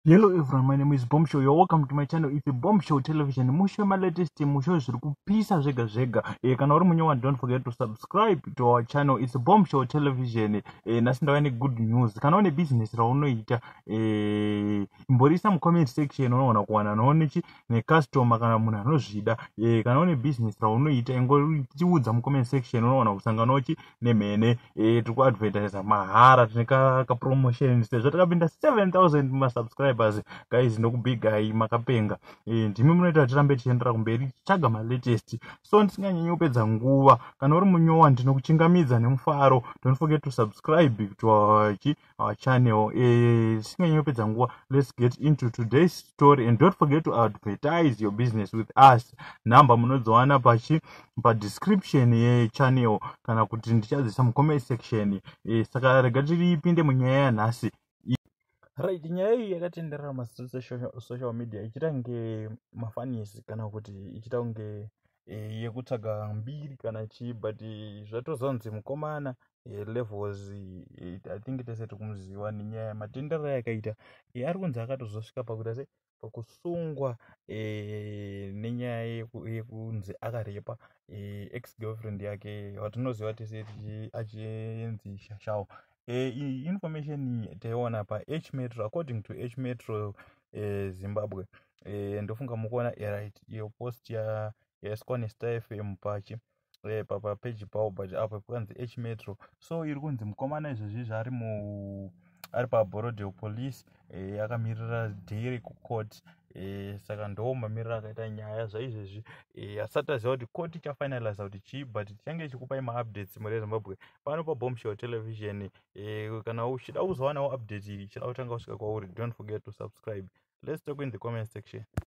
Hello everyone, my name is Bomb Show. You're welcome to my channel. It's a Bomb Show Television. Musho malatest, musho zviri kupisa zvega zvega. Kana uri munyowa, don't forget to subscribe to our channel. It's a Bomb Show Television. Nhasi ndauya negood news. Kana une business raunoita, imborisa mucomment section, unoona kuwana noonechi necustomer kana munhu anozvida. Kana une business raunoita, ingotiudza mucomment section, unoona kusanganawo chi nemhene. Tiri kuadvertisa mahara, tine kapromotion sezvo takapinda 7000 masubscribers. Guys, ndokubigai, makapenga. Ndimi munoita tirambe tichiendera kumberi tichitsvaga malatest. So ndisinganyanyi kupedza nguva, kana uri munyowa, ndinokuchingamidza nemufaro. Don't forget to subscribe to our channel. Tisinganyanyi kupedza nguva, let's get into today's story and don't forget to advertise your business with us. Nhamba munodziwana pachi padescription yechannel kana kuti ndichadzisa mucomment section. Saka rega tiripinde munyaya yanhasi. Right, nyaya iyi yakatenderera masocial media ichiita kunge mafunnies kana kuti ichiita kunge yekutsvaga mbiri kana chii, but zvatozonzi mukomana Levels, I think tese tikumuziva nenyaya yamatenderero yakaita, ari kunzi akatozosvika pakuita se pakusungwa nenyaya yekunzi akarepa ex girlfriend yake watinoziva tese achinzi Shashao. Information taiona pah Metro, according to H Metro Zimbabwe. Ndofunga mukuona, right, iyo post yaiswa neStar FM pachi papeji pavo, but apo pakanzi H Metro. So iri kunzi mukomana izvezvi zvaari mu ari paBorrowdale Police, akamirira dhere kucourt. Saka ndo mamiriro akaita nyaya zvaizvezvi. Asati aziva kuti court ichafinaliza kuti chii, but tichange ichikupai maupdates muri Zimbabwe pano paBombshow Television. Kana uchida kuzowanawo update iyi ichida kutanga kusvika kwauri, don't forget to subscribe. Let's talk in the comment section.